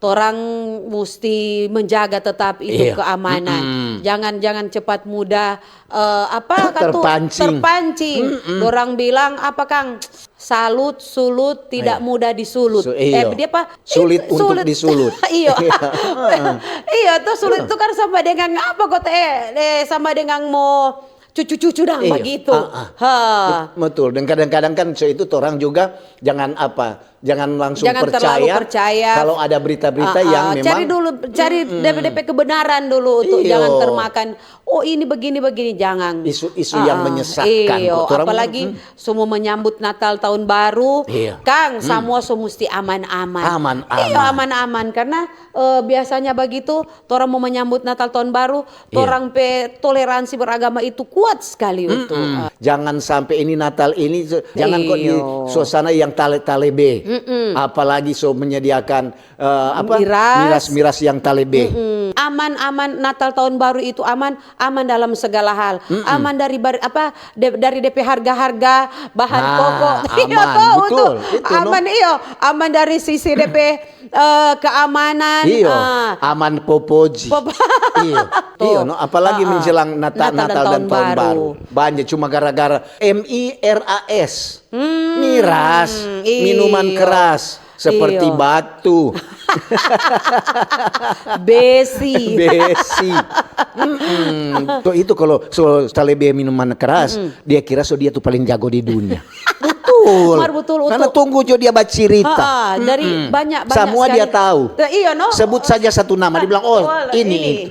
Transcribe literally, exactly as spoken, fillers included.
Torang musti menjaga tetap itu Iya. keamanan. Mm-mm. Jangan, jangan cepat mudah, eh, apa kata, Terpancing. terpancing. Dorang bilang apa, Kang? Salut, sulut, tidak Iya. mudah disulut. Su-, iyo. Eh, dia apa? Sulit Eh, untuk disulut. Iyo. Iyo, tuh sulut itu kan sama dengan apa kok, eh, eh, sama dengan mau cucu-cucu dang Iya. begitu. Ah, ah. Ha. Bet-, betul. Dan kadang-kadang kan so itu orang juga jangan apa, jangan langsung Jangan terlalu percaya, percaya. Kalau ada berita-berita Ah, yang ah, memang cari dulu, cari D P D P kebenaran dulu untuk Iyo. Jangan termakan. Oh, ini begini-begini, jangan. Isu-isu yang Ah, menyesatkan. Iyo, Kok orang apalagi semua menyambut Natal tahun baru, Iya. Kang, semua so musti aman-aman. Aman-aman. Iyo, aman-aman karena eh, biasanya begitu, torang mau menyambut Natal tahun baru, Iya. torang pe toleransi beragama itu kuat sekali itu. Mm-mm. Jangan sampai ini Natal ini, so- jangan kok di Iyo. suasana yang tale-talebe. Apalagi so menyediakan eh, apa Miras. miras-miras yang talebe. Mm. Aman-aman Natal tahun baru itu aman, aman dalam segala hal. Aman dari bar- apa de- dari D P harga-harga bahan Nah, pokok. Iya, aman. tahu Betul, tuh. itu, no. Aman, iyo, aman dari sisi D P eh, keamanan. Iyo, Ah. Aman popoji. Pop- Iyo, Tuh. iyo, no. Apalagi Ah, ah. menjelang Natal, Natal dan Natal dan Tahun Tahun Baru. Baru. Banyak cuma gara-gara M I R A S. Hmm, Miras, iyo. Minuman keras seperti Iyo. Batu. Besi. Besi. Mm-mm. Tuh, itu kalau so talebe minuman keras, dia kira so dia tuh paling jago di dunia. Betul. Mar, betul, Karena betul. Tunggu jo dia bacerita. Ha-ha, dari banyak, banyak Semua dia sekali. tahu. Eh, iyo, no? Sebut saja satu nama, dia bilang, "Oh, Oh, ini." Ini.